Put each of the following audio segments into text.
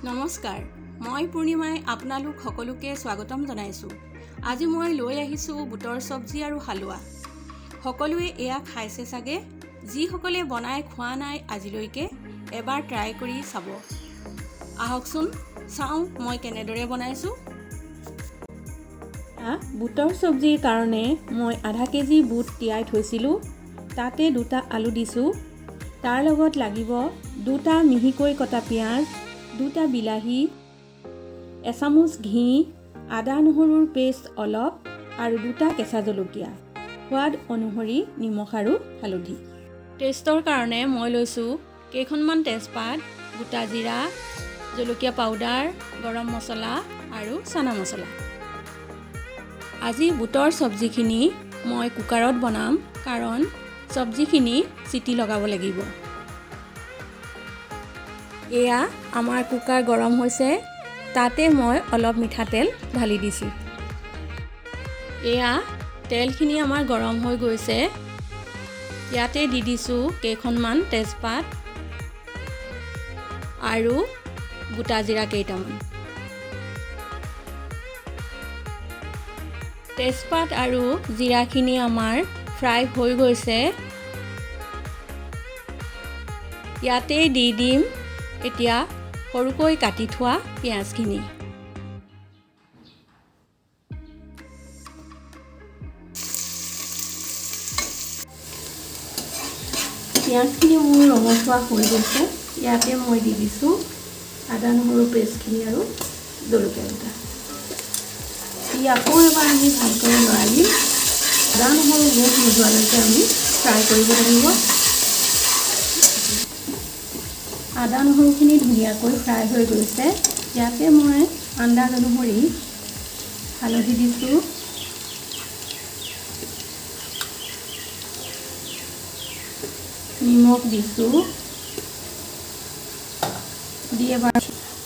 নমস্কাৰ, মই পূৰ্ণিমাই আপোনালোক সকলোকে স্বাগতম জনাইছোঁ। আজি মই লৈ আহিছোঁ বুটৰ চব্জি আৰু হালোৱা। সকলোৱে এয়া খাইছে চাগে, যিসকলে বনাই খোৱা নাই আজিলৈকে এবাৰ ট্ৰাই কৰি চাব। আহকচোন চাওঁ মই কেনেদৰে বনাইছোঁ। বুটৰ চব্জিৰ কাৰণে মই আধা কেজি বুট তিয়াই থৈছিলোঁ, তাতে দুটা আলু দিছোঁ। তাৰ লগত লাগিব দুটা মিহিকৈ কটা পিঁয়াজ, দুটা বিলাহী, এচামুচ ঘি, আদা নহৰুৰ পেষ্ট অলপ আৰু দুটা কেঁচা জলকীয়া, সোৱাদ অনুসৰি নিমখ আৰু হালধি। টেষ্টৰ কাৰণে মই লৈছোঁ কেইখনমান তেজপাত, গোটা জিৰা, জলকীয়া পাউডাৰ, গৰম মছলা আৰু চানা মছলা। আজি বুটৰ চব্জিখিনি মই কুকাৰত বনাম, কাৰণ চব্জিখিনি চিটি লগাব লাগিব। এয়া আমাৰ কুকাৰ গৰম হৈছে, তাতে মই অলপ মিঠাতেল ঢালি দিছোঁ। এয়া তেলখিনি আমাৰ গৰম হৈ গৈছে, ইয়াতে দি দিছোঁ কেইখনমান তেজপাত আৰু গোটা জিৰা কেইটামান। তেজপাত আৰু জিৰাখিনি আমাৰ ফ্ৰাই হৈ গৈছে, ইয়াতে দি দিম এতিয়া সৰুকৈ কাটি থোৱা পিঁয়াজখিনি। পিঁয়াজখিনি মোৰ ৰঙচুৱা হৈ গৈছে, ইয়াতে মই দি দিছোঁ আদা নহৰু পেষ্টখিনি আৰু জলকীয়া দুটা। দি আকৌ এবাৰ আমি ভালকৈ লৰাই দিম। আদা নহৰু গোন্ধ নোযোৱালৈকে আমি ফ্ৰাই কৰিব লাগিব। আদা নহৰুখিনি ধুনীয়াকৈ ফ্ৰাই হৈ গৈছে, ইয়াতে মই আন্দাজ অনুসৰি হালধি দিছোঁ, নিমখ দিছোঁ, দি এবাৰ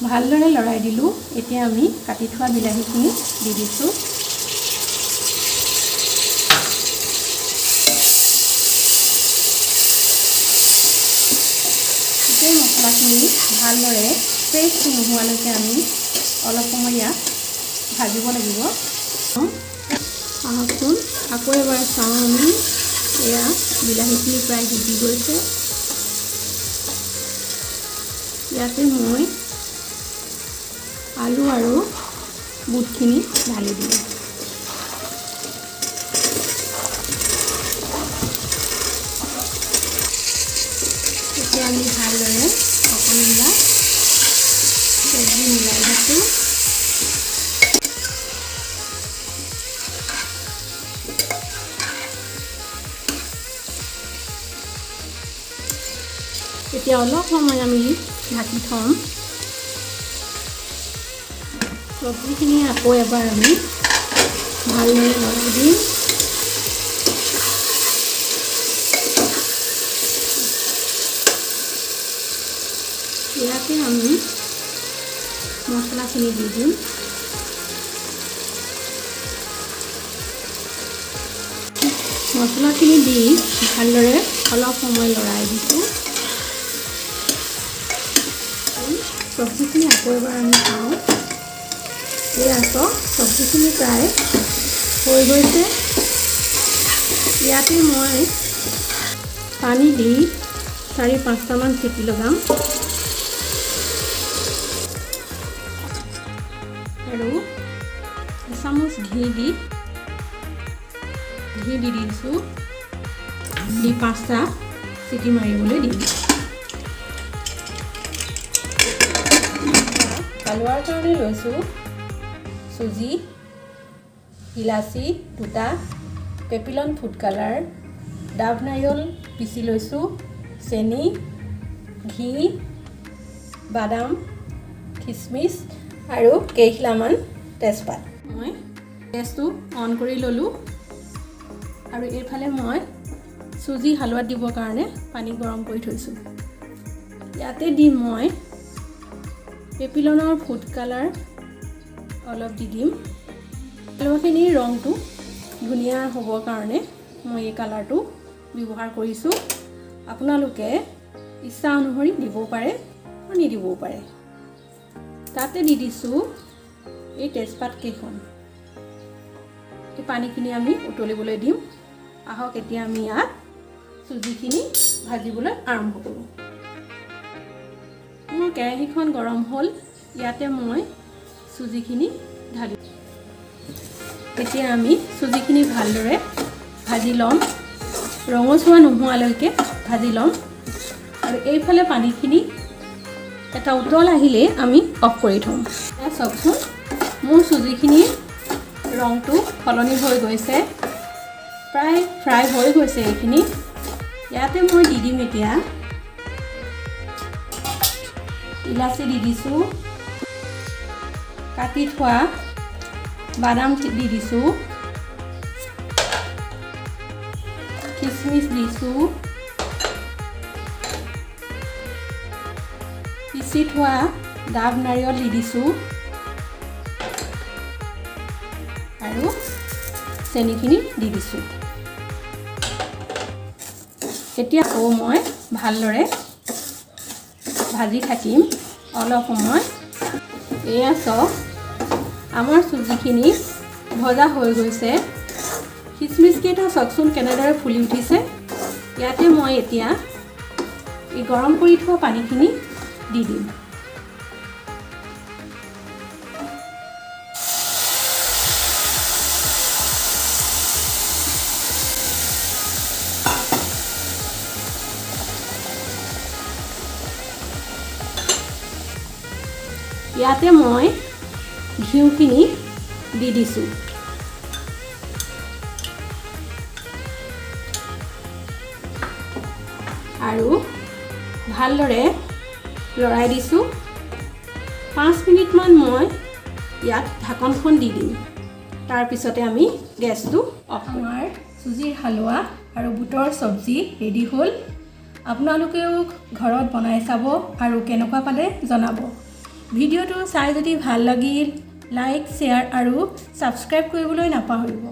ভালদৰে লৰাই দিলোঁ। এতিয়া আমি কাটি থোৱা বিলাহীখিনি দি দিছোঁ। গোটেই মছলাখিনি ভালদৰে পেষ্ট নোহোৱালৈকে আমি অলপ সময় ইয়াক ভাজিব লাগিব। আহকচোন আকৌ এবাৰ চাওঁ আমি, এয়া বিলাহীখিনি প্ৰায় সিজি গৈছে। ইয়াতে মই আলু আৰু বুটখিনি ঢালি দিলোঁ। এতিয়া আমি ভালদৰে সকলোবিলাক চব্জি মিলাই দিছোঁ। এতিয়া অলপ সময় আমি ঢাকি থ'ম। চব্জিখিনি আকৌ এবাৰ আমি ভালদৰে লৰাই দিম। ইয়াতে আমি মছলাখিনি দি দিম। মছলাখিনি দি ভালদৰে অলপ সময় লৰাই দিছোঁ। চব্জিখিনি আকৌ এবাৰ আমি খাওঁ। এয়া চাওক, চব্জিখিনি প্ৰায় হৈ গৈছে। ইয়াতে মই পানী দি 4-5টামান চিটি লগাম আৰু এচামুচ ঘি দি দিছোঁ। দি 5টা চিটি মাৰিবলৈ দিম। হালোৱাৰ কাৰণে লৈছোঁ চুজি, ইলাচি দুটা, পেপিলন ফুড কালাৰ, ডাব নাৰিকল পিচি লৈছোঁ, চেনি, ঘি, বাদাম, খিচমিচ আৰু কেইখিলামান তেজপাত। মই গেছটো অন কৰি ল'লোঁ আৰু এইফালে মই চুজি হালোৱাত দিবৰ কাৰণে পানী গৰম কৰি থৈছোঁ। ইয়াতে দিম মই পেপিলনৰ ফুড কালাৰ অলপ দি দিম। হালোৱাখিনিৰ ৰংটো ধুনীয়া হ'বৰ কাৰণে মই এই কালাৰটো ব্যৱহাৰ কৰিছোঁ। আপোনালোকে ইচ্ছা অনুসৰি দিবও পাৰে আৰু নিদিবও পাৰে। তাতে দি দিছোঁ এই তেজপাতকেইখন। এই পানীখিনি আমি উতলিবলৈ দিম। আহক, এতিয়া আমি ইয়াত চুজিখিনি ভাজিবলৈ আৰম্ভ কৰোঁ। মোৰ কেৰাহীখন গৰম হ'ল। ইয়াতে মই চুজিখিনি ঢালি এতিয়া আমি চুজিখিনি ভালদৰে ভাজি ল'ম। ৰঙচুৱা নোহোৱালৈকে ভাজি ল'ম আৰু এইফালে পানীখিনি এটা উতল আহিলেই আমি অফ কৰি থ'ম। চাওকচোন, মোৰ চুজিখিনিৰ ৰংটো সলনি হৈ গৈছে, প্ৰায় ফ্ৰাই হৈ গৈছে এইখিনি। ইয়াতে মই দি দিম এতিয়া ইলাচি দি দিছোঁ, কাটি থোৱা বাদাম দি দিছোঁ, খিচমিচ দিছোঁ, পিচি থোৱা ডাব নাৰিকল দি দিছোঁ আৰু চেনিখিনি দি দিছোঁ। এতিয়া আকৌ মই ভালদৰে ভাজি থাকিম অলপ সময়। এয়া চাওক, আমাৰ চুজিখিনি ভজা হৈ গৈছে। খিচমিচকেইটা চাওকচোন কেনেদৰে ফুলি উঠিছে। ইয়াতে মই এতিয়া এই গৰম কৰি থোৱা পানীখিনি দি দিম। ইয়াতে মই ঘিউখিনি দি দিছোঁ। আৰু ভালদৰে লৰাই দিছোঁ। 5 মিনিটমান মই ইয়াত ঢাকনখন দি দিম। তাৰপিছতে আমি গেছটো অফ। আমাৰ চুজিৰ হালোৱা আৰু বুটৰ চব্জি ৰেডি হ'ল। আপোনালোকেও ঘৰত বনাই চাব আৰু কেনেকুৱা পালে জনাব। ভিডিঅ'টো চাই যদি ভাল লাগিল, লাইক, শ্বেয়াৰ আৰু ছাবস্ক্ৰাইব কৰিবলৈ নাপাহৰিব।